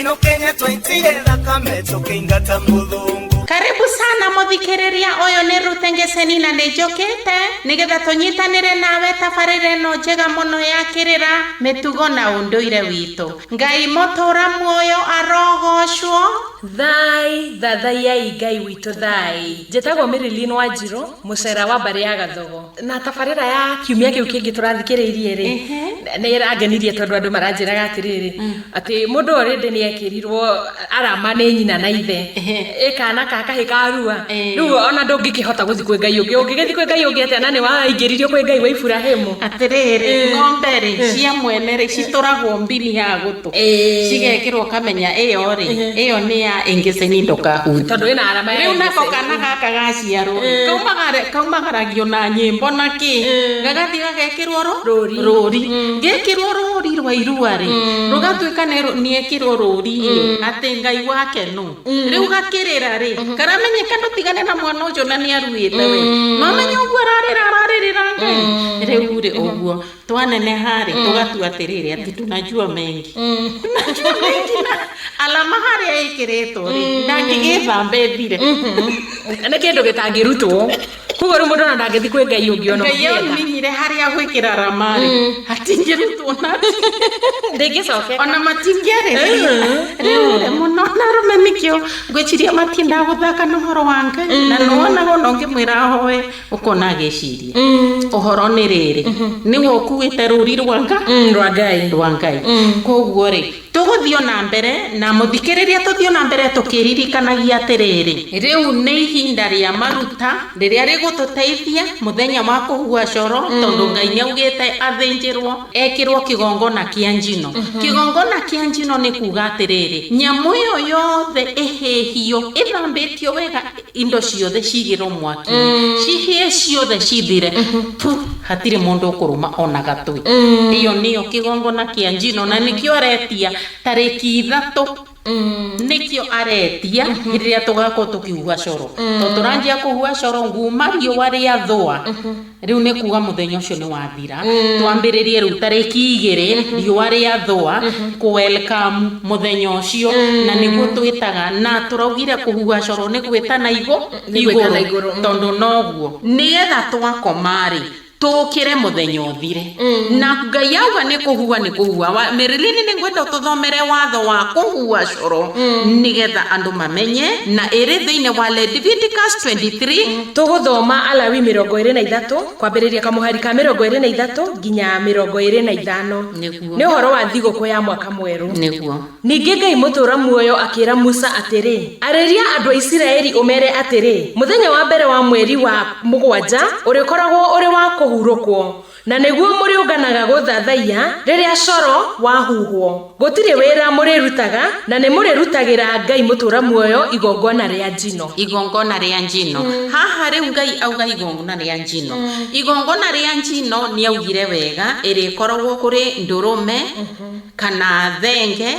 Ino Kenya twaitire thakame tukiingata muthungu. Karibu sana muthikiriria, uyu ni Ruth Ngeseni na nĩ njũkĩte nĩgetha tũnyitanĩre nawe tabarĩra ĩno njega mũno ya kĩrĩra, mĩtugo na ũndũire witũ. Ngai mũtũra muoyo arogocwo. Thai thathaiai Ngai witũ. Thai njĩtagwo Mĩrilin Wanjirũ, mũcera wa mbarĩ ya Gathogo, na tabarĩra ya kiumia kĩu kĩngĩ tũrathikĩrĩirie rĩ, nĩ ĩrangenirie tondũ andũ maranjĩraga atĩrĩrĩ, atĩ mũndũ already nĩ ekĩrirwo arama nĩ nyina na ithe, ĩ kana ka kahĩ karua. Rĩu ona ndũngĩkĩhota gũthiĩ kwĩ Ngai ũngĩ, ũngĩgĩthiĩ kwĩ Ngai ũngĩ atĩa na nĩ waingĩririo kwĩ Ngai wa Iburahĩmu? Atĩrĩrĩ, ng'ombe rĩ, cia mwene rĩ, citũragwo mbini ya gũtũ, cigekĩrwo kamenya ĩyo rĩ, ĩyo nĩ ya Ĩngĩceni, ndũkahutie. Tondũ ĩna arama ya Rĩu nako Ĩngĩceni. Kana gaka gaciarwo kaumagaragio na nyĩmbo na kĩ, gagathiĩ gagekĩrwo Rũri. Rũri gĩkĩrwo rũri rwa irua rĩ, rũgatuĩka nĩ ekĩrwo rũri rĩ, atĩ Ngai wake nũ. Rĩu gakĩrĩra rĩ, karamenyeka ndũtigane na mwana ũcio na nĩ aruĩte we, no menye ũguo ararĩra, ararĩrĩra Ngai. Rĩu rĩ, ũguo twaneneha rĩ, tũgatua atĩrĩrĩ, atĩ tunajua mengi, tunajua mengi, na alama harĩa ĩkĩrĩtwo rĩ, ndangĩgĩthamba ĩthire. Nĩ kĩndũ gĩtangĩrutwo, koguo rĩu mũndũ ona ndangĩthiĩ kwĩ Ngai ũngĩ ona Ngai ũngĩenda. Oninyire harĩa gwĩkĩra rama-rĩ, hatingĩrutwo na ndĩngĩcokeka. Ona matingĩarĩrĩria rĩu rĩ mũno na arũme. Nĩkĩo ngwĩciria matiendaga gũthaka na ũhoro wa Ngai, na nĩwonaga ona ũngĩmwĩra ahoe, ũkona agĩciria ũhoro nĩ rĩrĩ, nĩwe ũkuĩte rũri rwa nga Rwa Ngai. Rwa Ngai. Koguo rĩ, tũgũthiĩ na mbere na mũthikĩrĩria, tũthiĩ na mbere tũkĩririkanagia atĩrĩrĩ, rĩu nĩ ihinda rĩa maruta rĩrĩa rĩgũtũteithia mũthenya wa kũhua coro, tondũ Ngai nĩ augĩte athĩnjĩrwo, ekĩrwo kĩgongona kĩa njino. Kĩgongona kĩa njino nĩ kuga atĩrĩrĩ, nyamũ ĩyo yothe ĩhĩhio, ĩthambĩtio wega, indo ciothe cigĩrwo mwaki-inĩ, cihĩe ciothe cithire tu, hatirĩ mũndũ ũkũrũma ona gatwe. Ĩyo nĩyo kĩgongona kĩa njino, na nĩkĩo aretia tarĩki 3, nĩkĩo aretia rĩrĩa tũgakorwo tũkĩhua coro, tondũ tũranjia kũhua coro nguma riũa rĩa thũa. Rĩu nĩ kuga mũthenya ũcio nĩ wathira, twambĩrĩrie rĩu tarĩki 2 riũa rĩa thũa kũ welcome mũthenya ũcio, na nĩguo twĩtaga na tũraugire kũhua coro nĩ gwĩtana Nĩ gwĩtana igũrũ, igũrũ. Tondũ noguo nĩgetha twakoma rĩ, tũkĩre mũthenya ũthire, na Ngai auga nĩ kũhua, nĩ kũhua. Mĩrĩlini, nĩ ngwenda tũthomere watho wa kũhua coro nĩgetha andũ mamenye, na ĩrĩ thĩinĩ wa Leviticus 23. Tũgũthoma Alawi 23 kwambĩrĩria kamũhari ka 23 nginya 25. Nĩguo. Nĩ ũhoro wa thigũkũ ya mwaka mwerũ. Nĩguo. Ningĩ Ngai mũtũũra muoyo akĩra Musa atĩrĩ, arĩria andũ a Isiraeli ũmeere atĩrĩ, mũthenya wa mbere wa mweri wa mũgwanja ũrĩkoragwo ũrĩ wa kũhurũkwo, na nĩguo mũrĩũnganaga gũthathaiya rĩrĩa coro wahuhwo. Gũtirĩ wĩra mũrĩrutaga, na nĩ mũrĩrutagĩra Ngai mũtũũra muoyo igongona rĩa njino. Igongona rĩa njino. Haha rĩu Ngai auga igongona rĩa njino. Igongona rĩa njino nĩ augire wega ĩrĩkoragwo kũrĩ ndũrũme kana thenge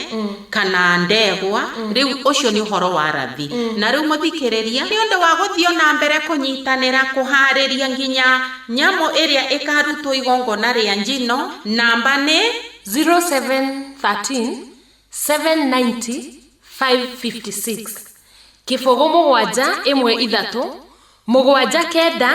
kana ndegwa. Rĩu ũcio nĩ ũhoro wa rathi. Na rĩu mũthikĩrĩria, nĩ ũndũ wa gũthiĩ na mbere kũnyitanĩra kũharĩria nginya nyamũ ĩrĩa ĩkarutwo igongona rĩa njino, namba nĩ 0713 790 556, 0713790 556.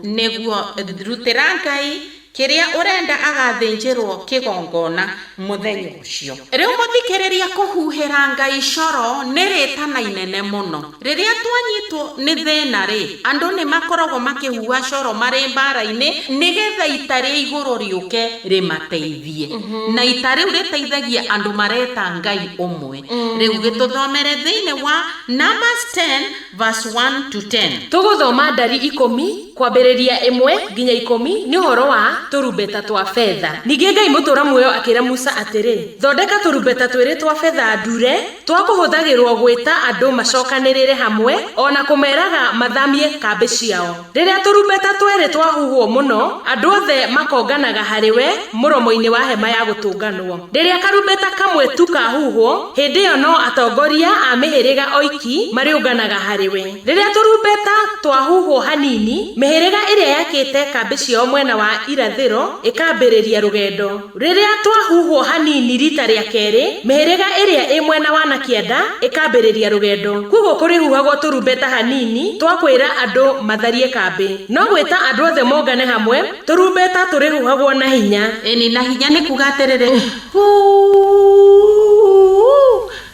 Nĩguo rutĩra Ngai kĩrĩa ũrenda agathĩnjĩrwo kĩgongona mũthenya ũcio. Rĩu mũthikĩrĩria, kũhuhĩra Ngai coro nĩ rĩtana inene mũno. Rĩrĩa twanyitwo nĩ thĩna rĩ, andũ nĩ makoragwo makĩhuha coro marĩ mbara-inĩ nĩgetha ita rĩa igũrũ rĩũke rĩmateithie, na ita rĩu rĩteithagia andũ mareta Ngai ũmwe. Rĩu gĩtũthomere thĩinĩ wa Numbers 10 verse 1 to 10. Tũgũthoma Ndari 10 kwambĩrĩria 1 nginya 10, nĩ ũhoro wa tũrumbeta twa betha. Ningĩ Ngai mũtũũra muoyo akĩra Musa atĩrĩ, thondeka tũrumbeta twĩrĩ twa betha ndure twa kũhũthagĩrwo gwĩta andũ macokanĩrĩre hamwe, ona kũmeraga mathamie kambĩ ciao. Rĩrĩa tũrumbeta twerĩ twahuhwo mũno, andũ othe makonganaga harĩ we mũromo-inĩ wa hema ya gũtũnganwo. Rĩrĩa karumbeta kamwe tu kahuhwo, hĩndĩ ĩyo no atongoria a mĩhĩrĩga oiki marĩũnganaga harĩ we. Rĩrĩa tũrumbeta twahuhwo hanini, mĩhĩrĩga ĩrĩa yakĩte kambĩ ciao mwena wa irathĩro. irathĩro ĩkambĩrĩria rũgendo. Rĩrĩa twahuhwo hanini rita rĩa kerĩ, mĩhĩrĩga ĩrĩa ĩ mwena wa na kĩanda ĩkambĩrĩria rũgendo. Kwoguo kũrĩhuhagwo tũrumbeta hanini twa kwĩra andũ matharie kambĩ. No gwĩta andũ othe mongane hamwe, tũrumbeta tũrĩhuhagwo na hinya. Ĩni, na hinya nĩ kuga atĩrĩrĩ, Huu,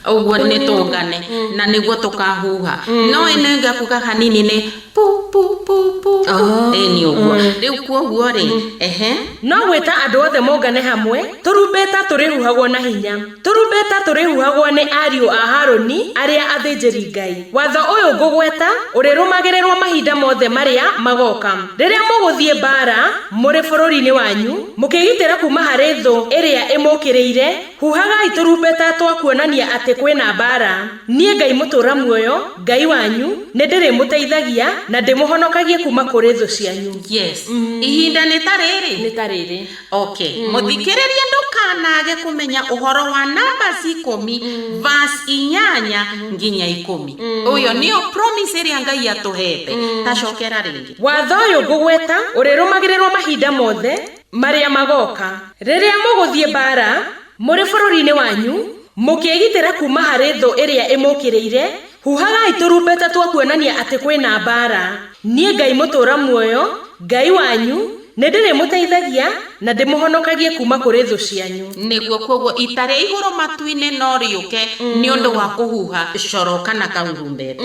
ũguo nĩ tũngane na nĩguo tũkahuha. No ĩno ĩngĩ akuga hanini nĩ pu pu pu pu pu. Ĩni ũguo. Rĩu kwoguo rĩ, ehe. No gwĩta andũ othe mongane hamwe, tũrumbeta tũrĩhuhagwo na hinya. Tũrumbeta tũrĩhuhagwo nĩ ariũ a Harũni arĩa athĩnjĩri-Ngai. Watho ũyũ ngũgweta ũrĩrũmagĩrĩrwo mahinda mothe marĩa magooka. Rĩrĩa mũgũthiĩ mbaara mũrĩ bũrũri-inĩ wanyu, mũkĩĩgitĩra kuuma harĩ thũ ĩrĩa ĩmũũkĩrĩire, huhagai tũrumbeta twa kuonania atĩ kwĩ na mbaara. Niĩ Ngai mũtũũra muoyo, Ngai wanyu, nĩndĩrĩmũteithagia na ndĩmũhonokagie kuuma kũrĩ thũ cianyu. Yes. Ihinda nĩ ta rĩrĩ? Nĩ ta rĩrĩ. Okay. Mũthikĩrĩria ndũkanage kũmenya ũhoro wa Numbers ikũmi verse inyanya nginya ikũmi. Ũyũ nĩyo promise ĩrĩa Ngai atũhete. Ta cokera rĩngĩ. Watho ũyũ ngũgweta ũrĩrũmagĩrĩrwo mahinda mothe marĩa magooka. Rĩrĩa mũgũthiĩ mbaara mũrĩ bũrũri-inĩ wanyu, mũkĩĩgitĩra kuuma harĩ thũ ĩrĩa ĩmũũkĩrĩire, huhagai tũrumbeta twa kuonania atĩ kwĩ na mbaara. Niĩ Ngai mũtũũra muoyo, Ngai wanyu, nĩndĩrĩmũteithagia na ndĩmũhonokagie kuuma kũrĩ thũ cianyu. Nĩguo, kwoguo ita rĩa igũrũ matu-inĩ no rĩũke nĩ ũndũ wa kũhuha coro kana karumbeta.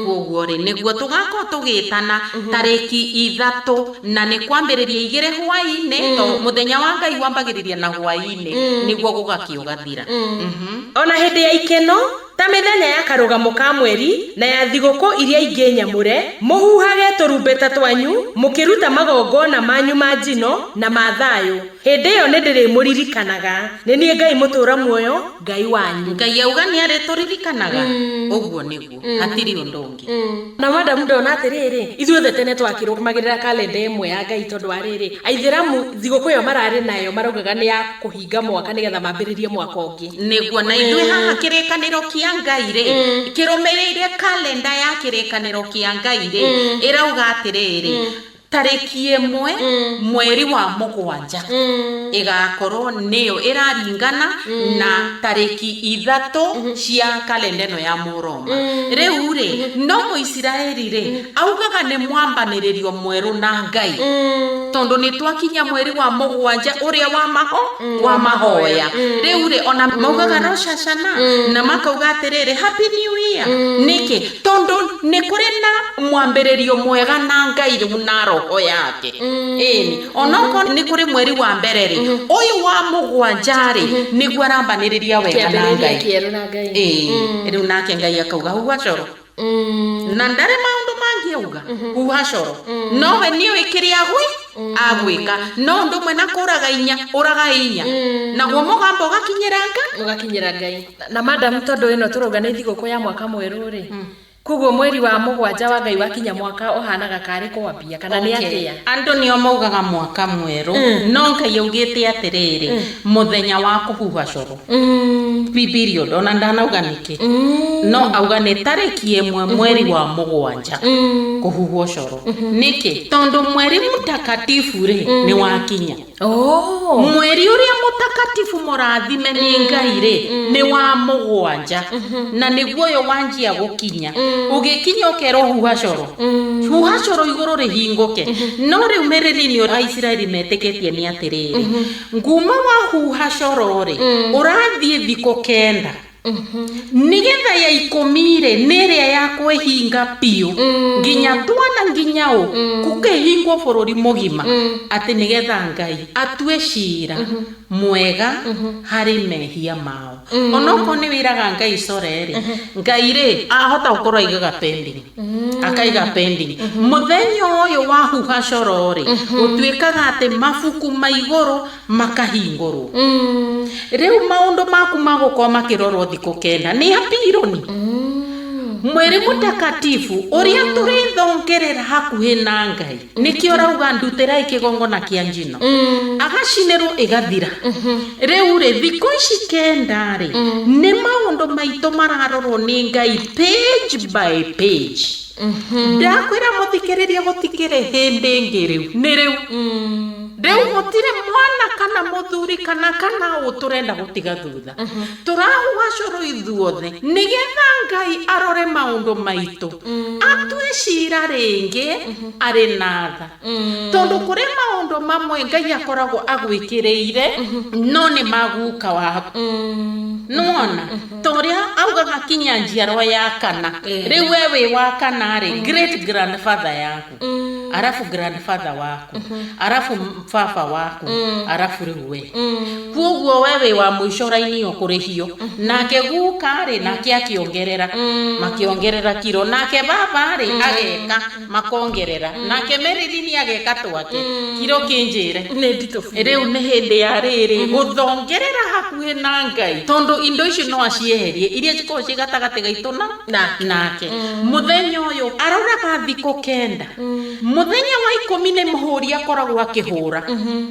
Kwoguo-rĩ, nĩguo tũgakorwo tũgĩtana tarĩki 3 na nĩ kwambĩrĩria 2 hwaĩ-inĩ, to mũthenya wa Ngai wambagĩrĩria na hwaĩ-inĩ, nĩguo gũgakĩũgathira. O na hĩndĩ ya ikeno, ta mĩthenya ya karũgamo ka mweri na ya thigũkũ iria ingĩ nyamũre, mũhuhage tũrumbeta twanyu mũkĩruta magongona manyu ma njino na ma thayũ. Hĩndĩ ĩyo nĩndĩrĩmũririkanaga. Nĩ niĩ Ngai mũtũũra muoyo, Ngai wanyu. Ngai auga nĩ arĩtũririkanaga. Ũguo nĩguo, hatirĩ ũndũ ũngĩ. Na madam ndona atĩrĩrĩ, ithuothe tene twakĩrũmagĩrĩra kalenda ĩmwe ya Ngai tondũ wa rĩrĩ, aithĩramu thigũkũ ĩyo mararĩ nayo maraugaga nĩ ya kũhinga mwaka nĩgetha mambĩrĩrie mwaka ũngĩ. Nĩguo, na ithuĩ haha kĩrĩkanĩro kĩa Ngai rĩ, kĩrũmĩrĩire kalenda ya kĩrĩkanĩro kĩa Ngai rĩ, ĩrauga atĩrĩrĩ, tarĩki 1 mweri wa 7 ĩgakorwo nĩyo ĩraringana na tarĩki 3 cia kalenda ĩno ya Mũroma. Rĩu rĩ, no Mũisiraeli rĩ, augaga nĩ mwambanĩrĩrio mwerũ na Ngai. Tondũ nĩ twakinya mweri wa 7 ũrĩa wa wa mahoya. Rĩu rĩ, ona maugaga Rosh Hashanah na makauga atĩrĩrĩ Happy New Year. Nĩkĩ? Tondũ nĩ kũrĩ na mwambĩrĩrio mwega na Ngai rĩu na roho yake. Ĩni, onokorwo nĩ kũrĩ mweri wa mbere rĩ, ũyũ wa 7 rĩ, nĩguo arambanĩrĩria wega na Ngai. Kĩambĩrĩria kĩerũ na Ngai. Ĩĩ, rĩu nake Ngai akauga huha coro. Na ndarĩ maũndũ mangĩ auga, huha coro. Nowe nĩoĩ kĩrĩa agwĩka. No ũndũ ũmwe na kũraga inya, ũraga inya. Naguo mũgambo ũgakinyĩra Ngai. Ũgakinyĩra Ngai. Na madam tondũ ĩno tũrauga nĩ thigũkũ ya mwaka mwerũ rĩ, koguo mweri wa 7 wa Ngai wakinya mwaka ũhanaga karĩ kwambia kana nĩ atĩa? Andũ nĩo maugaga mwaka mwerũ, no Ngai augĩte atĩrĩrĩ, mũthenya wa kũhuha coro. Period, ona ndanauga nĩkĩ. No auga nĩ tarĩki 1 mweri wa 7 kũhuhwo coro. Nĩkĩ? Tondũ mweri mũtakatifu rĩ, nĩ wakinya. Mweri ũrĩa mũtakatifu mũrathime nĩ Ngai rĩ, nĩ wa 7. Na nĩguo ũyũ wanjia gũkinya. Ũgĩkinya ũkerwo huha coro. Huha coro igũrũ rĩhingũke. No rĩu mĩrĩri-inĩ Aisiraeli metĩkĩtie nĩ atĩrĩrĩ, nguma wa huha coro rĩ, ũrathiĩ thikũ 9. Nĩgetha ya 10 rĩ, nĩ ĩrĩa ya kwĩhinga biũ. Nginya twana nginya ũ, gũkĩhingwo bũrũri mũgima. Atĩ nĩgetha Ngai atue cira mwega harĩ mehia mao. Onokorwo nĩ wĩraga Ngai core rĩ, Ngai rĩ, ahota gũkorwo aigaga pending. Akaiga pending. Mũthenya ũyũ wa huha coro rĩ, gũtuĩkaga atĩ mabuku ma igũrũ makahingũrwo. Rĩu maũndũ maku magũkorwo makĩrorwo thikũ 9 nĩ apironi. Mweri mũtakatifu ũrĩa tũrĩthongerera hakuhĩ na Ngai. Nĩkĩo ũrauga ndutĩrai kĩgongona kĩa njino. Agacinĩrwo ĩgathira. Rĩu rĩ, thikũ ici 9 rĩ, nĩ maũndũ maitũ mararorwo nĩ Ngai page by page. Ndakwĩra mũthikĩrĩria gũtikĩrĩ hĩndĩ ĩngĩ rĩu, nĩ rĩu. Rĩu gũtirĩ mwana kana mũthuri kana ũ tũrenda gũtiga thutha. Tũrahuha cũrũ ithuothe nĩgetha Ngai arore maũndũ maitũ, atue cira rĩngĩ arĩ na tha, tondũ kũrĩ maũndũ mamwe Ngai akoragwo agwĩkĩrĩire no nĩ maguka waku. Nĩwona ta ũrĩa augaga kinya njiarwa ya kana. Rĩu we wĩ wa kana rĩ, great grandfather yaku, arabu grandfather waku, arabu baba waku, arabu rĩu we. Kuoguo we wĩ wa mũico raini ĩyo kũrĩhio. Nake guka rĩ, nake akĩongerera, makĩongerera kiro. Nake baba rĩ, ageka, makongerera. Nake Marilyn ageka twake kiro kĩnjĩre. Nĩ nditũ biũ. Rĩu nĩ hĩndĩ ya rĩrĩ gũthongerera hakuhĩ na Ngai, tondũ indo icio no acieherie iria cikoragwo ciĩ gatagatĩ gaitũ na Nake. Nake. Mũthenya ũyũ aroraga thikũ 9. Mũthenya wa 10 nĩ mũhũri akoragwo akĩhũra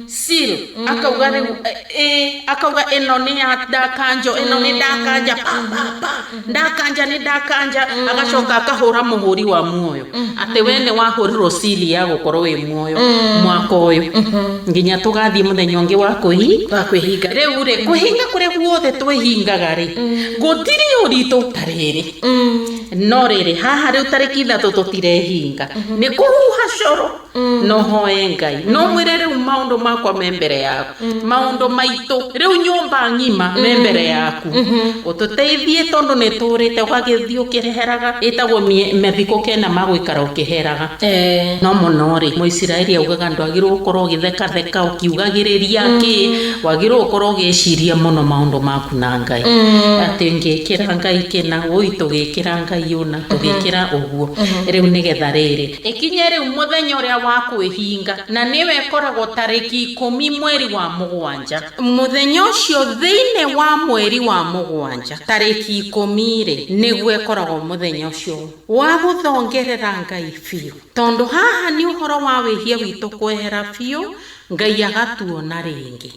seal, akauga rĩu akauga ĩno nĩ ya ndakanjo, ĩno nĩ ndakanja, pa pa pa, ndakanja nĩ ndakanja. Agacoka akahũra mũhũri wa muoyo atĩ we nĩ wahũrirwo seal ya gũkorwo wĩ muoyo mwaka ũyũ nginya tũgathiĩ mũthenya ũngĩ wa Wa kwĩhinga. Rĩu rĩ, kwĩhinga kũrĩa guothe twĩhingaga rĩ, gũtirĩ ũritũ ta rĩrĩ. No rĩrĩ, haha rĩu tarĩki 3 tũtirehinga, nĩ kũhuha coro. No hoe Ngai, no mwĩre rĩu maũndũ makwa me mbere yaku, maũndũ maitũ rĩu nyũmba ng'ima me mbere yaku, ũtũteithie tondũ nĩ tũrĩte ũgagĩthiĩ ũkĩreheraga. Ĩtagwo mathikũ 9 ma gũikara ũkĩheraga. No mũno rĩ, Mũisiraeli augaga ndwagĩrĩirwo gũkorwo ũgĩthekatheka ũkiugagĩrĩria kĩ, wagĩrĩirwo gũkorwo ũgĩciria mũno maũndũ maku na Ngai, atĩ ngĩkĩra Ngai kĩna, wũi tũgĩkĩra Ngai ũna, tũgĩkĩra ũguo. Rĩu nĩgetha rĩrĩ ĩkinye rĩu mũthenya ũrĩa wa kwĩhinga, na nĩwe ĩkoragwo tarĩki 10 mweri wa 7. Mũthenya ũcio thĩinĩ wa mweri wa 7 tarĩki 10 rĩ, nĩguo ĩkoragwo mũthenya ũcio wa gũthongerera Ngai biũ, tondũ haha nĩ ũhoro wa wĩhia witũ kwehera biũ, Ngai agatuona rĩngĩ.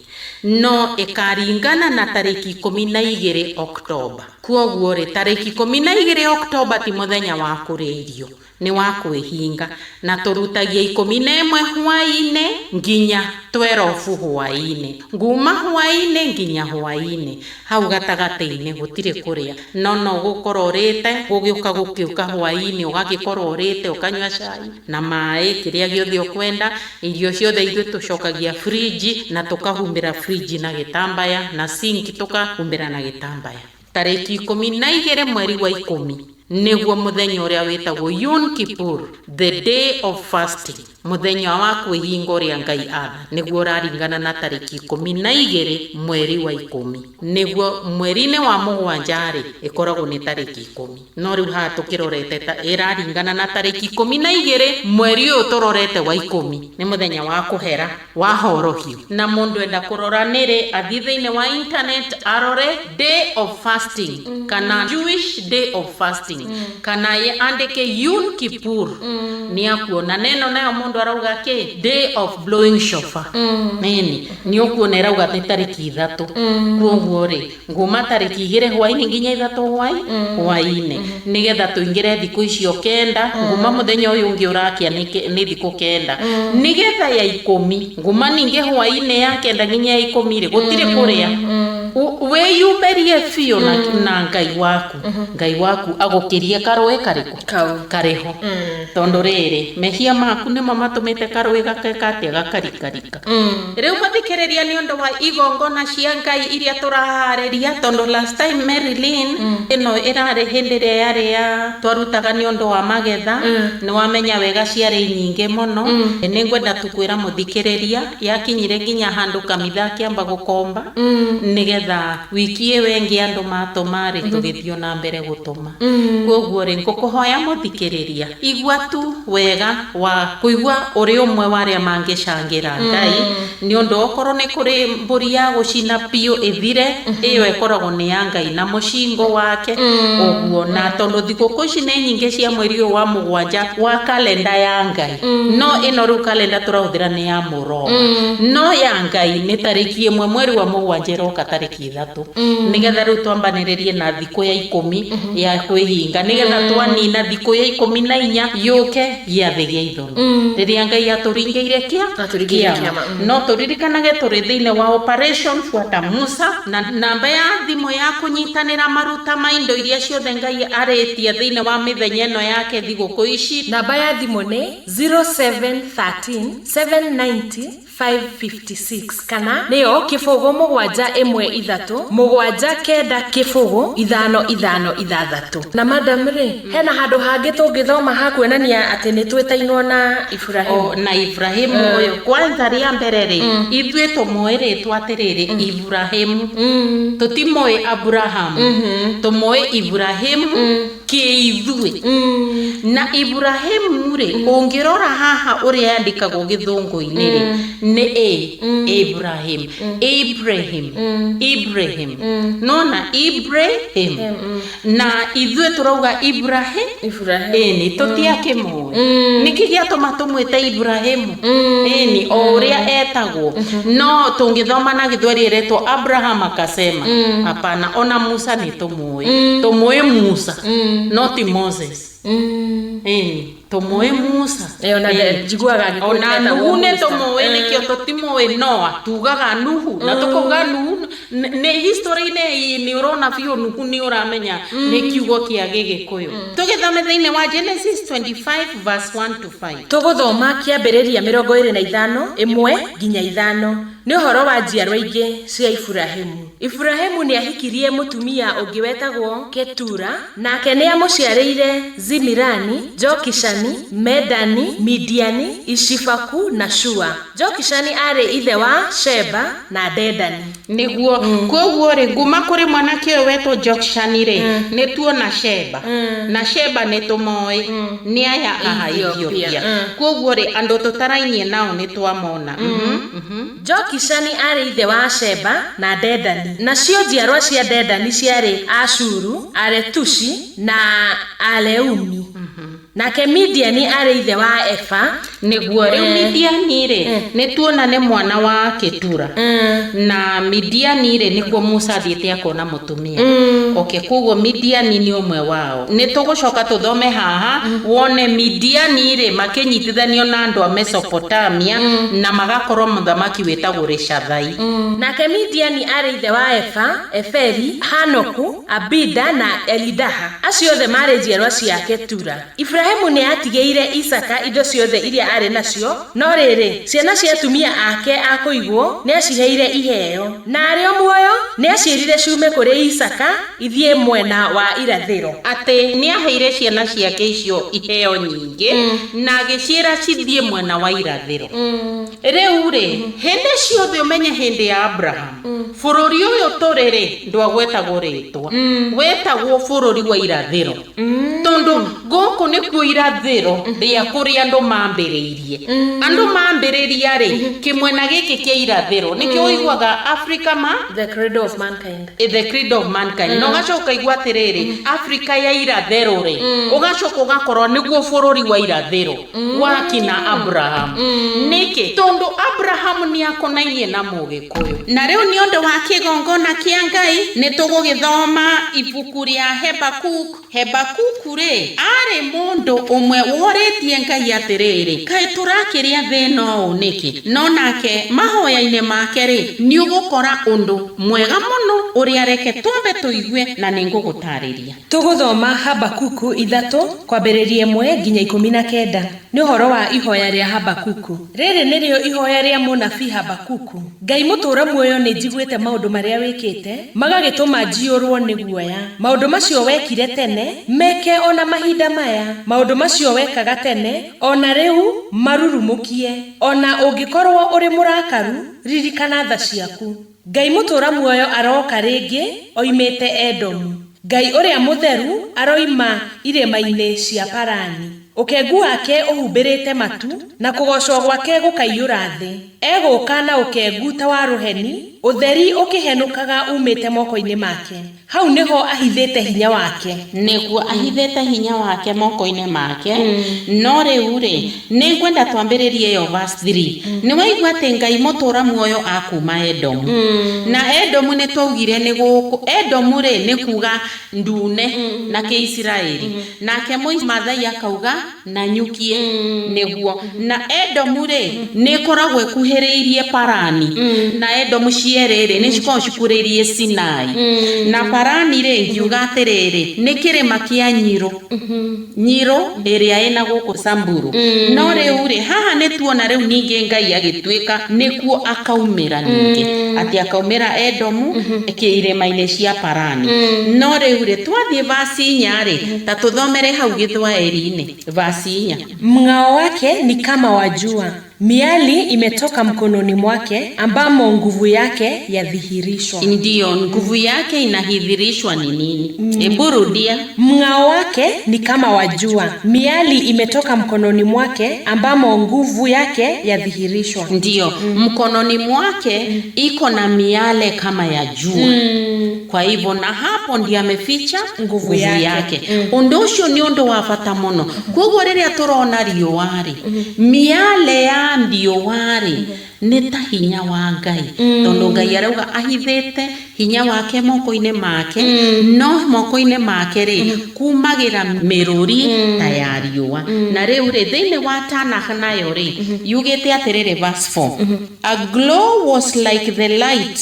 No ĩkaringana na tarĩki 12 Oktoba. Kuoguo rĩ, tarĩki 12 Oktoba ti mũthenya wa kũrĩa irio, nĩ wa kwĩhinga, na tũrutagia 11 hwaĩ-inĩ nginya 12 hwaĩ-inĩ, nguma hwaĩ-inĩ nginya hwaĩ-inĩ. Hau gatagatĩ-inĩ gũtirĩ kũrĩa, no no gũkorwo ũrĩte, gũgĩũka gũkĩũka hwaĩ-inĩ ũgagĩkorwo ũrĩte, ũkanyua cai na maĩ, kĩrĩa gĩothe ũkwenda. Irio ciothe ithuĩ tũcokagia fridge na tũkahumbĩra fridge na gĩtambaya, na sink tũkahumbĩra na gĩtambaya. Tarĩki 12 mweri wa 10 nĩguo mũthenya ũrĩa wĩtagwo Yom Kippur, the day of fasting, mũthenya wa kwĩhinga ũrĩa Ngai atha, nĩguo ũraringana na tarĩki 12 mweri wa 10. Nĩguo mweri-inĩ wa 7 rĩ, ĩkoragwo nĩ tarĩki 10. No rĩu haha tũkĩrorete ta ĩraringana na tarĩki 12 mweri ũyũ tũrorete wa 10, nĩ mũthenya wa kũhera wa horohio. Na mũndũ enda kũrora nĩrĩ, athiĩ thĩinĩ wa internet arore day of fasting kana Jewish day of fasting kana andĩke Yom Kippur, nĩ akuona. Na ĩno nayo mũndũ arauga kĩ, day of blowing shofar. Nini nĩ ũkuona ĩrauga nĩ tarĩki 3. Kuoguo rĩ, nguma tarĩki 2 hwaĩ-inĩ nginya 3 hwaĩ-inĩ, nĩgetha tũingĩre thikũ icio 9. Nguma mũthenya ũyũ ũngĩ ũrakia nĩ thikũ 9, nĩgetha ya 10 nguma ningĩ hwaĩ-inĩ ya 9 nginya ya 10 rĩ, gũtirĩ kũrĩa. Wĩyumĩrie biũ na Ngai waku. Ngai waku agũkĩrie karũĩ karĩkũ? Kau. Karĩho. Tondũ rĩrĩ, mehia maku nĩmo matũmĩte karũĩ gakeka atĩa, gakarikarika. Rĩu mũthikĩrĩria, nĩ ũndũ wa igongona cia Ngai iria tũraharĩria, tondũ last time Marilyn ĩno ĩrarĩ hĩndĩ ĩrĩa yarĩ ya twarutaga nĩ ũndũ wa magetha, nĩ wamenya wega ciarĩ nyingĩ mũno. Nĩ ngwenda tu kwĩra mũthikĩrĩria yakinyire nginya handũ kamitha akĩamba gũkomba, nĩgetha wiki ĩyo ĩngĩ andũ matũma rĩ, tũgĩthiĩ na mbere gũtũma. Koguo rĩ, ngũkũhoya mũthikĩrĩria, igua tu wega wa kũigua ũrĩ ũmwe wa arĩa mangĩcangĩra Ngai, nĩ ũndũ okorwo nĩ kũrĩ mbũri ya gũcina biũ ĩthire, ĩyo ĩkoragwo nĩ ya Ngai na mũcingo wake ũguo. Na tondũ thigũkũ ici nĩ nyingĩ cia mweri ũyũ wa 7 wa kalenda ya Ngai, no ĩno rĩu kalenda tũrahũthĩra nĩ ya mũroma, no ya Ngai nĩ tarĩki 1 mweri wa 7 ĩroka tarĩki 3, nĩgetha rĩu twambanĩrĩrie na thikũ ya 10 ya kwĩhinga, nĩgetha twanina thikũ ya 14 yũke gĩathĩ gĩa ithũnũ. Rĩrĩa Ngai atũringĩire kĩa Atũringĩire kĩama, No tũririkanage tũrĩ thĩinĩ wa Operation Fuata Musa, na namba ya thimũ ya kũnyitanĩra maruta ma indo iria ciothe Ngai arĩtie thĩinĩ wa mĩthenya ĩno yake thigũkũ ici. Namba ya thimũ nĩ 0713 790 556, kana nĩyo 0 7 1 3 7 9 0 5 5 6. Na madam rĩ, hena handũ hangĩ tũngĩthoma ha kuonania atĩ nĩ twĩtainwo na Ibrahimu? O, na Ibrahimu ũyũ kwanza rĩa mbere rĩ, ithuĩ tũmũĩ rĩtwa atĩrĩrĩ Ibrahimu, tũtimũĩ Abrahamu, tũmũĩ Ibrahimu kĩithuĩ. Na Ibrahimu rĩ, ũngĩrora haha ũrĩa yandĩkagwo gĩthũngũ-inĩ rĩ, nĩ A, Abraham, Ibrahim, Ibrahim, nona Ibrahim, na ithuĩ tũrauga Ibrahim. Ibrahim. Ĩni, tũtiakĩmũĩ nĩkĩ gĩatũma tũmwĩte Ibrahimu, ĩni, o ũrĩa etagwo. No tũngĩthoma na gĩthweri ĩretwo Abraham akasema hapana. Ona Musa nĩ tũmũĩ, tũmũĩ Musa no ti Moses. Ĩni, tũmũĩ Musa. Ĩ, ona Ĩni. Njiguaga Gĩkũyũ Ona metagwo Nuhu nĩ Musa. tũmũĩ, nĩkĩo tũtimũĩ Noa, tugaga Nuhu na tũkauga Nuhu nĩ history-inĩ nĩ ũrona biũ Nuhu nĩ ũramenya nĩ kiugo kĩa Gĩgĩkũyũ. Tũgĩthome thĩinĩ wa Genesis 25 verse 1 to 5. Tũgũthoma Kĩambĩrĩria 25 1 nginya 5. Nĩ ũhoro wa njiarwa ingĩ cia Iburahĩmu. Iburahĩmu nĩ ahikirie mũtumia ũngĩ wetagwo Ketura, nake nĩ amũciarĩire Zimirani, Jokishani, Medani, Midiani, Ishibaku na Shua. Jokishani aarĩ ithe wa Sheba na Dedani. Nĩguo, koguo rĩ, nguma kũrĩ mwanake ũyũ wetwo Jokshani rĩ, nĩ tuona Sheba, na Sheba nĩ tũmoĩ nĩ aya a Ethiopia. Ethiopia. Koguo rĩ, andũ tũtarainie nao nĩ twamona. Jokishani aarĩ ithe wa Sheba na Dedani. Nacio njiarwa cia Dedani ciarĩ Ashuru, Aretushi na Aleumi. Nake Midiani aarĩ ithe wa Efa. Nĩguo, rĩu Midiani rĩ, nĩ tuona nĩ mwana wa Ketura, na Midiani rĩ, nĩkuo Musa athiĩte akona mũtumia. Okay, koguo Midiani nĩ ũmwe wao. Nĩ tũgũcoka tũthome haha wone Midiani rĩ makĩnyitithanio na andũ a Mesopotamia na magakorwo mũthamaki wĩtagwo Rishathai. Nake Midiani aarĩ ithe wa Efa, Eferi, Hanoku, Abida na Elidaha. Acio othe maarĩ njiarwa cia Ketura. Ibrahimu nĩ atigĩire Isaka indo ciothe iria aarĩ nacio, no rĩrĩ, ciana cia atumia ake a kũigwo nĩ aciheire iheo. Na arĩ o muoyo nĩ aciĩrire ciume kũrĩ Isaka ithiĩ mwena wa irathĩro. Atĩ nĩ aheire ciana ciake icio iheo nyingĩ na agĩciĩra cithiĩ mwena wa irathĩro. Rĩu rĩ, hĩndĩ ciothe ũmenye hĩndĩ ya Abraham, bũrũri ũyũ tũrĩ rĩ, ndwagwetagwo rĩtwa, wetagwo bũrũri wa irathĩro, tondũ gũkũ nĩkuo irathĩro rĩa kũrĩa andũ mambĩrĩirie. Andũ mambĩrĩria rĩ, kĩmwena gĩkĩ kĩa irathĩro nĩkĩo ũiguaga Africa ma The cradle of mankind. The cradle of mankind. Na ũgacoka ũkaigua atĩrĩrĩ, Africa ya irathĩro rĩ, ũgacoka ũgakorwo nĩguo bũrũri wa irathĩro wa kina Abraham. Nĩkĩ? Tondũ Abraham nĩ akonainie na Mũgĩkũyũ. Na rĩu nĩ ũndũ wa kĩgongona kĩa Ngai, nĩ tũgũgĩthoma ibuku rĩa Hebakuk. Hebakuku rĩ, arĩ mũndũ ũmwe worĩtie Ngai atĩrĩrĩ, kaĩ tũrakĩrĩa thĩna ũũ nĩkĩ? No nake mahoya-inĩ make rĩ, nĩ ũgũkora ũndũ mwega mũno ũrĩa reke twambe tũigue na nĩ ngũgũtarĩria. Tũgũthoma Habakuku 3 kwambĩrĩria 1 nginya 19. Nĩ ũhoro wa ihoya rĩa Habakuku. Rĩrĩ nĩrĩo ihoya rĩa mũnabii Habakuku. Ngai mũtũũra muoyo, nĩ njiguĩte maũndũ marĩa wĩkĩte, magagĩtũma njiyũrwo nĩ guoya. Maũndũ macio wekire tene meke ona mahinda maya, maũndũ macio wekaga tene ona rĩu marurumũkie. Ona ũngĩkorwo ũrĩ mũrakaru, ririkana tha ciaku. Ngai mũtũũra muoyo aroka rĩngĩ oimĩte Edomu, Ngai ũrĩa mũtheru aroima irĩma-inĩ cia Parani. Ũkengu wake ũhumbĩrĩte matu, na kũgoocwo gwake gũkaiyũra thĩ. Egũũka na ũkengu ta wa rũheni. Ũtheri ũkĩhenũkaga uumĩte moko-inĩ make. Hau nĩho ahithĩte hinya wake. Nĩguo ahithĩte hinya wake moko-inĩ make. No rĩu rĩ, nĩ ngwenda twambĩrĩrie ĩyo verse 3. Nĩ waigua atĩ Ngai mũtũra muoyo akuma Edomu. Na Edomu nĩ twaugire nĩ gũkũ. Edomu rĩ, nĩ kuga ndune na Kĩisiraeli. Nake Mũmathai akauga Nanyukie. Nĩguo. Na Edomu rĩ, nĩ ĩkoragwo ĩkuhĩrĩirie Parani. Na Edomu cierĩ rĩ, nĩ cikoragwo cikuhĩrĩirie Sinai. Na Parani rĩ, ngiuga atĩrĩrĩ, nĩ kĩrĩma kĩa Nyiro. Nyiro ĩrĩa ĩna gũkũ Samburu. No rĩu rĩ, haha nĩ tuona rĩu ningĩ Ngai agĩtuĩka nĩkuo akaumĩra ningĩ. Atĩ akaumĩra Edomu irĩma-inĩ cia Parani. No rĩu rĩ, twathiĩ verse 4 rĩ, ta tũthomere hau Gĩthwaĩri-inĩ. Verse 4. Mng'ao wake ni kama wa jua, miali imetoka mkononi mwake, ambamo nguvu yake yadhihirishwa. Ndiyo, nguvu yake inahidhirishwa ni nini? Hebu rudia. Mng'ao wake ni kama wa jua, miali imetoka mkononi mwake, ambamo nguvu yake yadhihirishwa. Ndiyo, mkononi mwake iko na miale kama ya jua. Kwa hivyo na hapo ndiyo ameficha nguvu yake. Yake. Ũndũ ũcio nĩ ũndũ wa bata mũno. Koguo rĩrĩa tũrona riũa rĩ, miale ya riũa rĩ, nĩ ta hinya wa Ngai. Tondũ Ngai arauga ahithĩte hinya wake moko-inĩ make. No moko-inĩ make rĩ, kumagĩra mĩrũri ta ya riũa. Na rĩu rĩ, thĩinĩ wa Tanakh nayo rĩ, yugĩte atĩrĩrĩ, verse 4: "A glow was like the light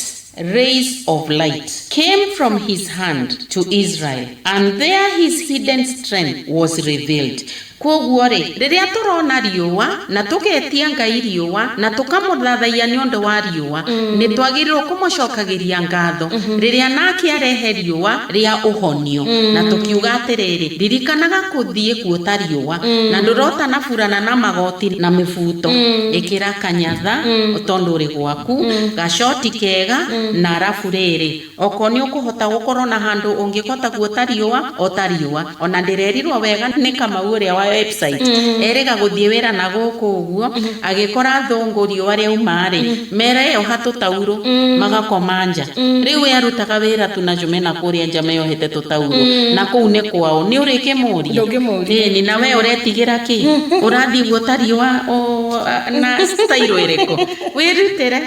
rays of light came from his hand to Israel, and there his hidden strength was revealed." Koguo rĩ, rĩrĩa tũrona riũa na tũgetia Ngai riũa na tũkamũthathaiya nĩ ũndũ wa riũa, nĩ twagĩrĩirwo kũmũcokagĩria ngatho rĩrĩa nake arehe riũa rĩa ũhonio. Na tũkiuga atĩrĩrĩ, ririkanaga kũthiĩ kuota riũa na ndũrota na burana na magoti na mĩbuto, ĩkĩra kanyatha tondũ ũrĩ gwaku, gacoti kega, na arabu rĩrĩ, okorwo nĩ ũkũhota gũkorwo na handũ ũngĩhota kuota riũa, ota riũa. Ona ndĩrerirwo wega nĩ Kamau ũrĩa wa website, erĩga gũthiĩ wĩra na gũkũ ũguo, agĩkora thũngũ riũa rĩauma rĩ, mereyoha tũtaurũ magakoma nja. Rĩu we arutaga wĩra tu na Jumena kũrĩa nja meyohete tũtaurũ, na kũu nĩ kwao. Nĩ ũrĩkĩmũria? Ndũngĩmũria. Ĩni, na we ũretigĩra kĩ? Ũrathiĩ guota riũa na style ĩrĩkũ? Wĩrutĩre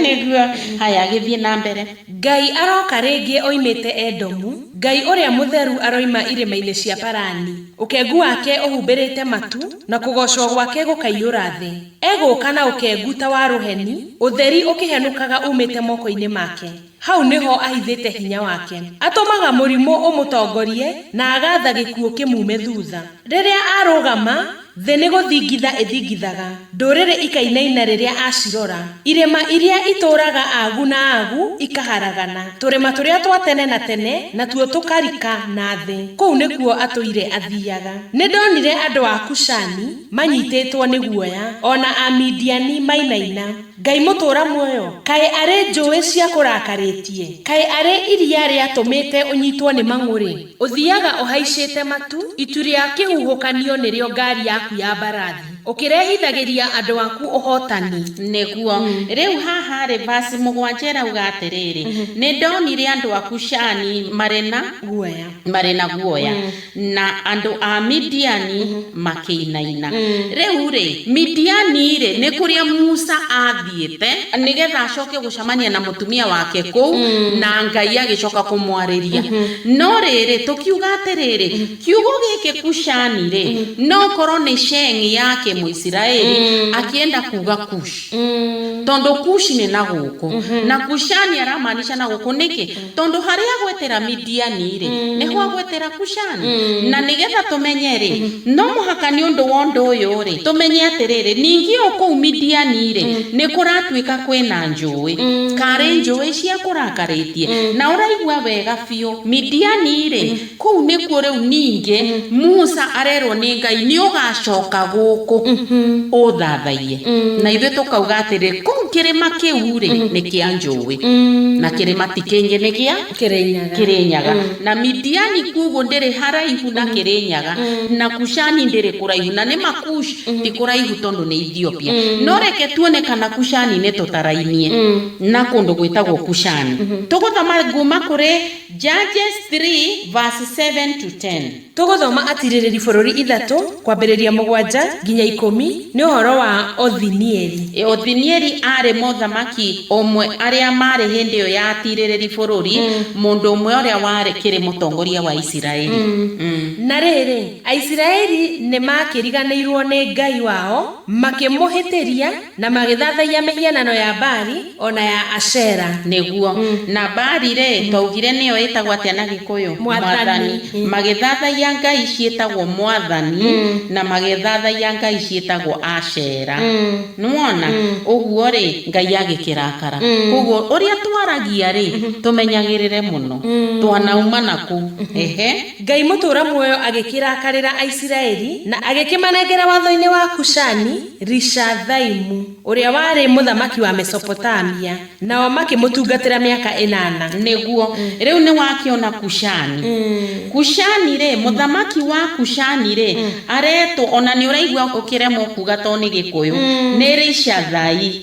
nĩguo. Haya, gĩthiĩ na mbere. Ngai aroka rĩngĩ oimĩte Edomu, Ngai ũrĩa mũtheru aroima irĩma-inĩ cia Parani. Ũkengu wake ũhumbĩrĩte matu, na kũgoocwo gwake gũkaiyũra thĩ. Egũũka na ũkengu ta wa rũheni, ũtheri ũkĩhenũkaga uumĩte moko-inĩ make. Hau nĩho ahithĩte hinya wake. Atũmaga mũrimũ ũmũtongorie, na agaatha gĩkuũ kĩmuume thutha. Rĩrĩa arũgama, thĩ nĩ gũthingitha ĩthingithaga, ndũrĩrĩ ikainaina rĩrĩa acirora. Irĩma iria itũũraga agu na agu ikaharagana, tũrĩma tũrĩa twa tene na tene natuo tũkarika na thĩ. Kũu nĩkuo atũire athiaga. Nĩ ndonire andũ a Kushani manyitĩtwo nĩ guoya, o na Amidiani mainaina. Ngai mũtũũra muoyo, kaĩ arĩ njũĩ ciakũrakarĩtie? Kaĩ arĩ iria rĩatũmĩte ũnyitwo nĩ mang'ũrĩ? Ũthiaga ũhaicĩte matu, itu rĩa kĩhuhũkanio nĩrĩo ngaari yaku ya mbarathi, ũkĩrehithagĩria andũ aku ũhootani. Nĩguo rĩu haha rĩ, verse 7 ĩrauga atĩrĩrĩ, nĩ ndonire andũ a Kushani marĩ na guoya, marĩ na guoya, na andũ a Midiani makĩinaina. Rĩu rĩ, Midiani rĩ, nĩ kũrĩa Musa athiĩte nĩgetha acoke gũcemania na mũtumia wake kũu, na Ngai agĩcoka kũmwarĩria. No rĩrĩ, tũkiuga atĩrĩrĩ, kiugo gĩkĩ Kushani rĩ, no korwo nĩ Sheng yake Mũisiraeli akĩenda kuga Kush, tondũ Kush nĩ na gũkũ, na Kushani aramaanisha na gũkũ. Nĩkĩ? Tondũ harĩa agwetera Midiani rĩ, nĩho agwetera Kushani. Na nĩgetha tũmenye rĩ, no mũhaka nĩ ũndũ wa ũndũ ũyũ rĩ, tũmenye atĩrĩrĩ, ningĩ o kũu Midiani rĩ, nĩ kũratuĩka kwĩna njũĩ, karĩ njũĩ cia kũrakarĩtie. Na ũraigua wega biũ, Midiani rĩ, kũu nĩkuo rĩu ningĩ Musa arerwo nĩ Ngai, nĩ ũgacoka gũkũ. Ũthathaiye na ithuĩ tũkauga atĩrĩ, kũu kĩrĩma kĩu rĩ, nĩ kĩa njũĩ, na kĩrĩma ti kĩngĩ, nĩ gĩa Kĩrĩnyaga. Kĩrĩnyaga. Na Midiani kuguo ndĩrĩ haraihu na Kĩrĩnyaga, na Kushani ndĩrĩ kũraihu, na nĩ Makush ti kũraihu tondũ nĩ Ethiopia. No reke tuone kana Kushani nĩ tũtarainie na kũndũ gwĩtagwo Kushani. Tũgũthoma nguma kũrĩ Judges 3 verse 7 to 10. Tũgũthoma Atirĩrĩri Bũrũri 3 kwambĩrĩria 7 nginya 10, nĩ ũhoro wa Othinieli. Othinieli aarĩ mũthamaki ũmwe arĩa maarĩ hĩndĩ ĩyo ya atirĩrĩri bũrũri, mũndũ ũmwe ũrĩa warĩ kĩrĩ mũtongoria wa Isiraeli. Na rĩrĩ, Aisiraeli nĩmaakĩriganĩirwo nĩ Ngai wao, makĩmũhĩtĩria na magĩthathaiya mĩhianano ya Baali o na ya Ashera. Nĩguo. Na Baali rĩ, twaugire nĩyo ĩtagwo atĩa na Gĩkũyũ? Mwathani. Magĩthathaiya ngai ciĩtagwo Mwathani na magĩthathaiya ngai ciĩtagwo Ashera. Nĩwona ũguo rĩ, Ngai agĩkĩrakara. Koguo ũrĩa twaragia rĩ, tũmenyagĩrĩre mũno twanauma na kũu. Ehe. Ngai mũtũũra muoyo agĩkĩrakarĩra Aisiraeli na agĩkĩmanengera watho-inĩ wa Kushani Rishathaimu, ũrĩa warĩ mũthamaki wa Mesopotamia, nao makĩmũtungatĩra mĩaka 8. Nĩguo. Rĩu nĩ wakĩona Kushani. Kushani rĩ, mũthamaki wa Kushani rĩ, aretwo, ona nĩ ũraigua ũkĩremwo kuga to nĩ Gĩkũyũ, nĩ Rishathai,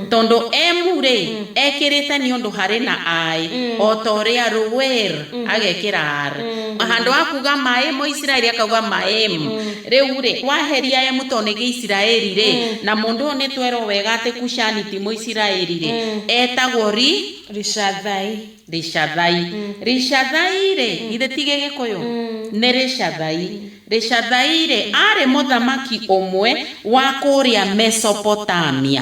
tondũ emu rĩ, ekĩrĩte nĩ ũndũ harĩ na ai, o ta ũrĩa rũwer agekĩra r handũ ha kuga maĩ Mũisiraeli akauga maem. Rĩu rĩ, waheria emu to nĩ Gĩisiraeli rĩ, na mũndũ ũyũ nĩ twerwo wega atĩ Kushani ti Mũisiraeli rĩ, etagwo ri Rishathai. Rishathai. Rishathai rĩ, githĩ ti Gĩgĩkũyũ? Nĩ Rishathai. Rishathai rĩ, arĩ mũthamaki ũmwe wa kũrĩa Mesopotamia.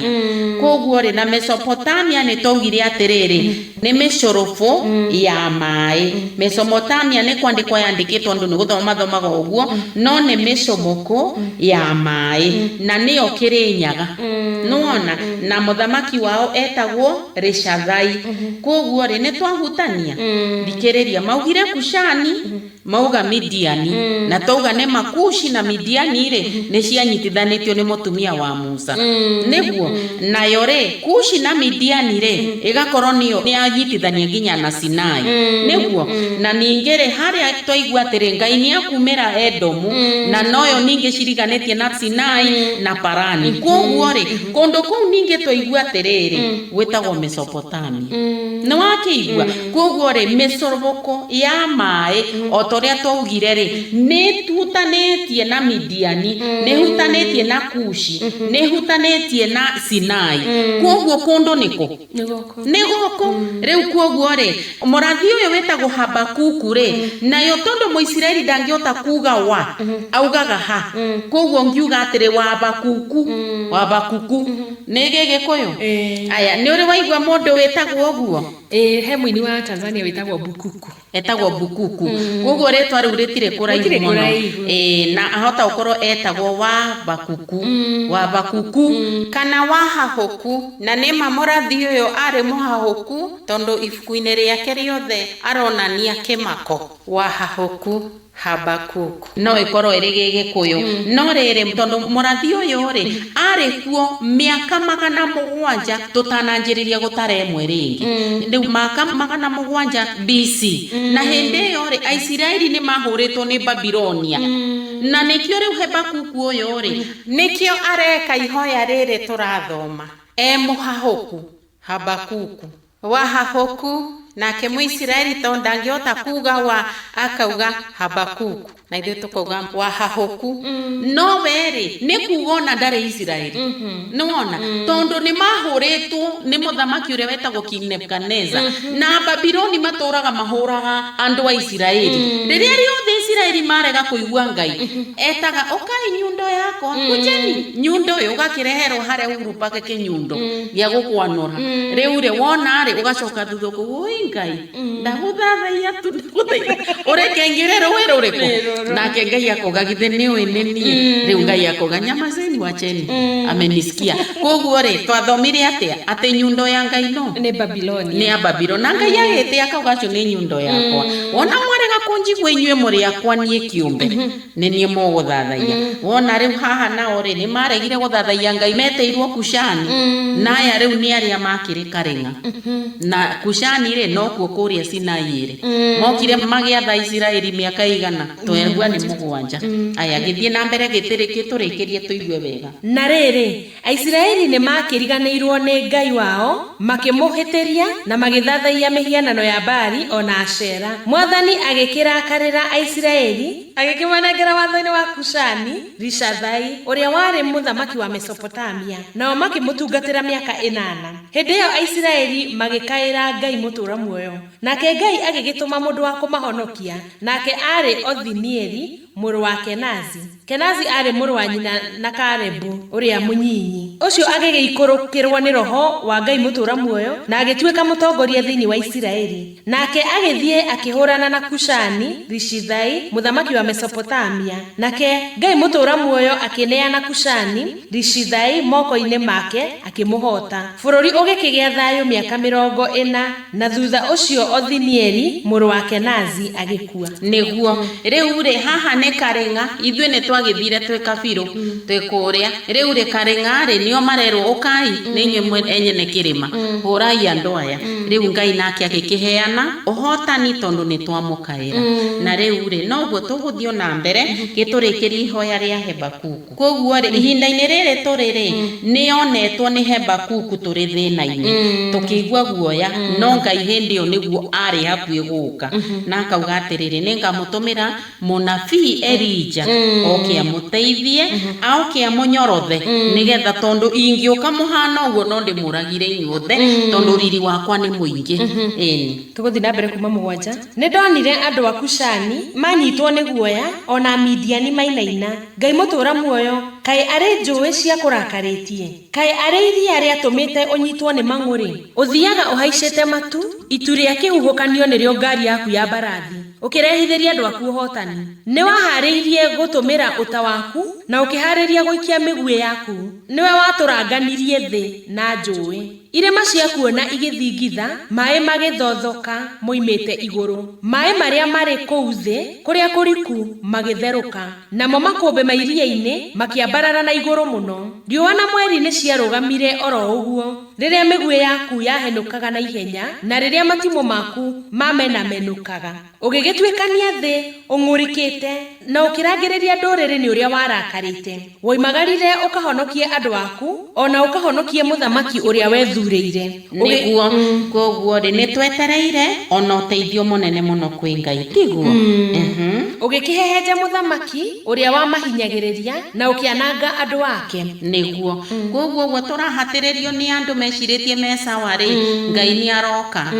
Koguo rĩ, na Mesopotamia nĩ twaugire atĩrĩrĩ, nĩ mĩcũrũbũ ya maĩ. Mesopotamia nĩ kwandĩkwo yandĩkĩtwo, andũ nĩ gũthoma mathomaga ũguo, no nĩ mĩcũmũkũ ya maĩ, na nĩyo Kĩrĩnyaga. Nĩwona? Na mũthamaki wao etagwo Rishathai. Koguo rĩ, nĩ twahutania. Thikĩrĩria, maugire Kushani, mauga Midiani, na twauga nĩ Makushi na Midiani rĩ, nĩ cianyitithanĩtio nĩ mũtumia wa Musa. Nĩguo. Nayo rĩ, Kushi na Midiani rĩ, ĩgakorwo nĩyo nĩ yanyitithania nginya na Sinai. Nĩguo. Na ningĩ rĩ, harĩa twaigua atĩrĩ, Ngai nĩ akumĩra Edomu, na noyo ningĩ ciriganĩtie na Sinai na Parani. Koguo rĩ, kũndũ kũu ningĩ twaigua atĩrĩrĩ, gwĩtagwo Mesopotamia. Nĩ wakĩigua? Koguo rĩ, mĩcũrũbũko ya maĩ, o ta ũrĩa twaugire rĩ, nĩ ĩhutanĩtie na Midiani, nĩ ĩhutanĩtie na Kushi, nĩ ĩhutanĩtie na Sinai. Koguo kũndũ nĩ kũ? Nĩ gũkũ. Rĩu koguo rĩ, mũrathi ũyũ wĩtagwo Habakuku rĩ, nayo tondũ Mũisiraeli ndangĩhota kuga wa, augaga ha. Koguo ngiuga atĩrĩ, Wabakuku, Wabakuku nĩ Gĩgĩkũyũ. Aya, nĩ ũrĩ waigua mũndũ wĩtagwo ũguo? Ĩĩ, he mũini wa Tanzania wĩtagwo Bukuku. Etagwo Bukuku. Koguo rĩtwa rĩu rĩtirĩ kũraihu Rĩtirĩ mũno. kũraihu. Ĩĩ, na ahota gũkorwo etagwo Wabakuku, Wabakuku kana Wahahũku. Na nĩma mũrathi ũyũ arĩ mũhahũku, tondũ ibuku-inĩ rĩake rĩothe aronania kĩmako. Wahahũku, Habakuku. No ĩkorwo ĩrĩ Gĩgĩkũyũ. No rĩrĩ, tondũ mũrathi ũyũ rĩ, arĩ kuo mĩaka 700 tũtananjĩrĩria gũtara ĩmwe rĩngĩ. Rĩu maka 700 BC. Na hĩndĩ ĩyo rĩ, Aisiraeli nĩ mahũrĩtwo nĩ Babilonia. Na nĩkĩo rĩu Habakuku ũyũ rĩ, nĩkĩo areka ihoya rĩrĩ tũrathoma. E mũhahũku, Habakuku. Wahahũku, nake Mũisiraeli tondũ ndangĩhota kuga wa, akauga Habakuku. Na ithuĩ tũkauga wahahũku. No we rĩ, nĩ kuga ona ndarĩ Isiraeli. Nĩwona? Tondũ nĩ mahũrĩtwo nĩ mũthamaki ũrĩa wetagwo King Nebuchadnezzar. Na Ababiloni matũraga mahũraga andũ a Isiraeli. Rĩrĩa rĩothe Isiraeli marega kũigua Ngai, etaga, ũkai nyundo yakwa, kujeni. Nyundo ĩyo ũgakĩreherwo harĩa Uhuru Park kĩnyundo gĩa gũkwanũra. Rĩu rĩ, wona rĩ, ũgacoka thutha ũkauga, oi Ngai, ndagũthathaiya tu, ndagũthaitha. Ũreke ngĩre rũĩ rũrĩkũ? Nake Ngai akauga, githĩ nĩ ũĩ nĩ niĩ? Rĩu Ngai akauga, nyamazeni, wacheni, amenisikia. Koguo rĩ, twathomire atĩa? Atĩ nyundo ya Ngai no? Nĩ Babilonia. Nĩ ya Babiloni. Na Ngai agĩtĩa akauga, acio nĩ nyundo yakwa. Wona mwarega kũnjigua inyuĩ mũrĩ akwa niĩ kĩũmbe, nĩ niĩ mũgũthathaiya. Wona rĩu haha nao rĩ, nĩ maregire gũthathaiya Ngai metĩirwo Kushani, na aya rĩu nĩ arĩa makĩrĩ Karĩng'a. Na Kushani rĩ, nokuo kũrĩa Sinai ĩrĩ. Mokire magĩatha Isiraeli mĩaka ĩigana? Twaigua nĩ 7. Aya, gĩthiĩ na mbere gĩtũrĩkĩrie tũigue wega. Na rĩrĩ, Aisiraeli nĩ maakĩriganĩirũo nĩ Ngai wao, makĩmũhĩtĩria, na magĩthathaiya mĩhianano ya Baali o na Ashera. Mwathani agĩkĩrakarĩra Aisiraeli, agĩkĩmanengera watho-inĩ wa Kushani-rishathai, ũrĩa warĩ mũthamaki wa Mesopotamia, nao makĩmũtungatĩra mĩaka ĩnana. Hĩndĩ ĩyo Aisiraeli magĩkaĩra Ngai mũtũũra muoyo, nake Ngai agĩgĩtũma mũndũ wa kũmahonokia, nake aarĩ Othinieli, mũrũ wa Kenazi. Kenazi aarĩ mũrũ wa nyina na Kalebu ũrĩa mũnyinyi. Ũcio agĩgĩikũrũkĩrũo nĩ roho wa Ngai mũtũũra muoyo, na agĩtuĩka mũtongoria thĩinĩ wa Isiraeli. Nake agĩthiĩ akĩhũrana na Kushani-rishithai, mũthamaki wa Mesopotamia. Nake Ngai mũtũũra muoyo akĩneana Kushani-rishithai moko-inĩ make, akĩmũhoota. Bũrũri ũgĩkĩgĩa thayũ mĩaka 40, na thutha ũcio Othinieli mũrũ wa Kenazi agĩkua. Nĩguo. Rĩu rĩ, haha nĩ Karĩng'a, ithuĩ nĩ twagĩthire twĩ kabirũ, twĩ kũrĩa. Rĩu rĩ, Karĩng'a rĩ, nĩo marerwo ũkai, nĩ inyuĩ enyene kĩrĩma, hũrai andũ aya. Rĩu Ngai nake agĩkĩheana ũhotani tondũ nĩ twamũkaĩra. Na rĩu rĩ, noguo tũgũthiĩ o na mbere, gĩtũrĩkĩrie ihoya rĩa Habakuku. Koguo rĩ, ihinda-inĩ rĩrĩ tũrĩ rĩ, nĩ onetwo nĩ Habakuku tũrĩ thĩna-inĩ, tũkĩigua guoya, no Ngai hĩndĩ ĩyo nĩguo arĩ hakuhĩ gũka, na akauga atĩrĩrĩ, nĩ ngamũtũmĩra mũnabii Elija oke amũteithie, oke amũnyorothe, nĩgetha tondũ ingĩũka mũhana ũguo no ndĩmũragire inyuothe, tondũ riri wakwa nĩ mũingĩ. Ĩni. Tũgũthiĩ na mbere kuma 7. Nĩ ndonire andũ a Kushani manyitwo nĩ guoya, o na Amidiani mainaina. Ngai mũtũũra muoyo, kaĩ arĩ njũĩ ciakũrakarĩtie? Kaĩ arĩ iria rĩatũmĩte ũnyitwo nĩ mang'ũrĩ? Ũthiaga ũhaicĩte matu, itu rĩa kĩhuhũkanio nĩrĩo ngaari yaku ya mbarathi, ũkĩrehithĩria andũ aku ũhootani. Nĩ wahaarĩirie gũtũmĩra ũta waku, na ũkĩhaarĩria gũikia mĩguĩ yaku. Nĩwe watũranganirie thĩ na njũĩ. Irĩma ciakuona igĩthingitha, maĩ magĩthothoka moimĩte igũrũ. Maĩ marĩa marĩ kũu thĩ kũrĩa kũriku magĩtherũka, namo makũmbĩ ma iria-inĩ makĩambarara na igũrũ mũno. Riũa na mweri nĩ ciarũgamire o ro ũguo, rĩrĩa mĩguĩ yaku yahenũkaga na ihenya, na rĩrĩa matimũ maku mamenamenũkaga. Ũgĩgĩtuĩkania thĩ ũng'ũrĩkĩte, na ũkĩrangĩrĩria ndũrĩrĩ nĩ ũrĩa warakarĩte. Woimagarire ũkahonokie andũ aku, o na ũkahonokie mũthamaki ũrĩa wethuurĩire. Nĩguo. Koguo rĩ, nĩ twetereire ona ũteithio mũnene mũno kwĩ Ngai, tiguo? Ũgĩkĩhehenja mũthamaki ũrĩa wamahinyagĩrĩria, na ũkĩananga andũ ake. Nĩguo. Koguo ũguo tũrahatĩrĩrio nĩ andũ mecirĩtie me sawa rĩ, Ngai nĩ aroka.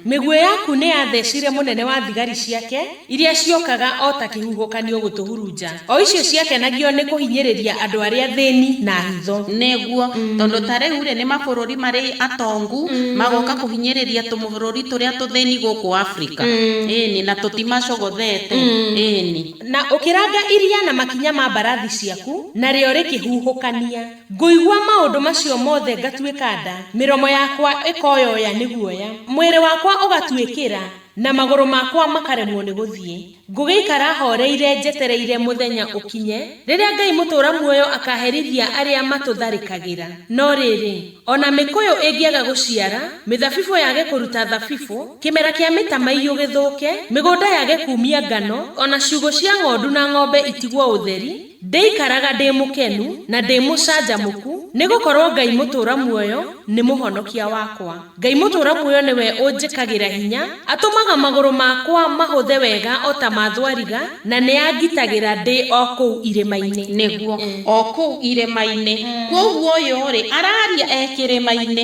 Mĩguĩ yaku nĩ yathecire mũnene wa thigari ciake, iria ciokaga o ta kĩhuhũkanio gũtũhurunja, o icio ciakenagio nĩ kũhinyĩrĩria andũ arĩa athĩni na hitho. Nĩguo, tondũ ta rĩu rĩ, nĩ mabũrũri marĩ atongu magoka kũhinyĩrĩria tũmabũrũri tũrĩa tũthĩni gũkũ Afrika. Ĩni, na tũtimacogothete. Ĩni. Na ũkĩranga iria na makinya ma mbarathi ciaku, narĩo rĩkĩhuhũkania. Ngũigua maũndũ macio mothe ngatuĩka nda, mĩromo yakwa ĩkoyoya nĩ guoya, mwĩrĩ wakwa ũgatuĩkĩra, na magũrũ makwa makaremwo nĩ gũthiĩ. Ngũgĩikara horeire njetereire mũthenya ũkinye, rĩrĩa Ngai mũtũũra muoyo akaherithia arĩa matũtharĩkagĩra. No rĩrĩ, o na mĩkũyũ ĩngĩaga gũciara, mĩthabibũ yage kũruta thabibũ, kĩmera kĩa mĩtamaiyũ gĩthũke, mĩgũnda yage kuumia ngano, o na ciugũ cia ng'ondu na ng'ombe itigwo ũtheri, ndĩikaraga ndĩ mũkenu na ndĩ mũcanjamũku, nĩ gũkorwo Ngai mũtũũra muoyo nĩ mũhonokia wakwa. Ngai mũtũũra muoyo nĩwe ũnjĩkagĩra hinya, atũmaga magũrũ makwa mahũthe wega o ta ma thwariga, na nĩ angitagĩra ndĩ o kũu irĩma-inĩ. Nĩguo, o kũu irĩma-inĩ. Koguo ũyũ rĩ, araria e kĩrĩma-inĩ.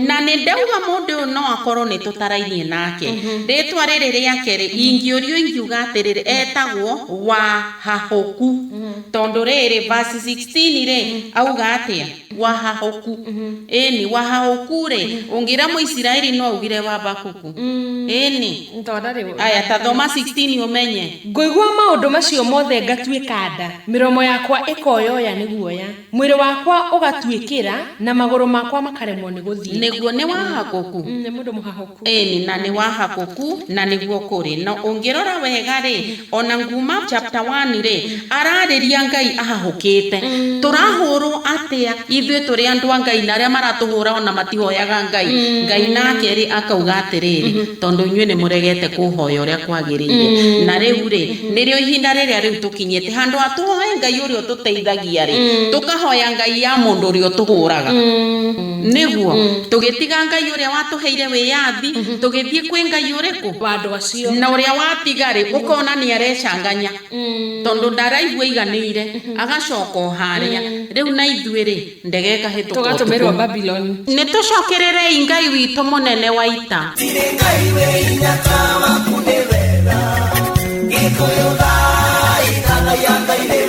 Na nĩ ndauga mũndũ ũyũ no akorwo nĩ tũtarainie nake. Rĩtwa rĩrĩ rĩake rĩ, ingĩũrio ingiuga atĩrĩrĩ, etagwo Wahahũku. Tondũ rĩrĩ, verse 16 rĩ, auga atĩa? Wahahũku. Ĩni, wahahũku rĩ, ũngĩra Mũisiraeli no augire Wabakuku. Ĩni. Aya, ta thoma 16 ũmenye. Ngũigua maũndũ macio mothe ngatuĩka nda, mĩromo yakwa ĩkoyoya nĩ guoya, mwĩrĩ wakwa ũgatuĩkĩra, na magũrũ makwa makaremwo nĩ gũthiĩ. Nĩguo nĩ wahakũku. Nĩ mũndũ mũhahũku. Ĩni, na nĩ wahakũku, na nĩguo kũrĩ. Na ũngĩrora wega rĩ, ona nguma chapter 1 rĩ, ararĩria Ngai ahahũkĩte. Tũrahũrwo atĩa ithuĩ tũrĩ andũ a Ngai, na arĩa maratũhũra ona matihoyaga Ngai. Ngai nake rĩ akauga atĩrĩrĩ, tondũ inyuĩ nĩ mũregete kũhoya ũrĩa kwagĩrĩire. Na rĩu rĩ, nĩrĩo ihinda rĩrĩa rĩu tũkinyĩte handũ ha tũhoe Ngai ũrĩa ũtũteithagia rĩ, tũkahoya Ngai ya mũndũ ũrĩa ũtũhũraga. Nĩguo tũgĩtiga Ngai ũrĩa watũheire wĩyathi, tũgĩthiĩ kwĩ Ngai ũrĩkũ? Wa andũ acio. Na ũrĩa watiga rĩ, ũkona nĩ arecanganya, tondũ ndaraigua iganĩire, agacoka o harĩa. Rĩu na ithuĩ rĩ, ndege ĩkahĩtũka Tũgatũmĩrwo ũtukũ. Babylon. Nĩ tũcokererei Ngai witũ mũnene wa ita. Tirĩ Ngai wĩ hinya ta waku nĩ wega. Gĩkũyũ thaitha Ngai ya Ngai nĩ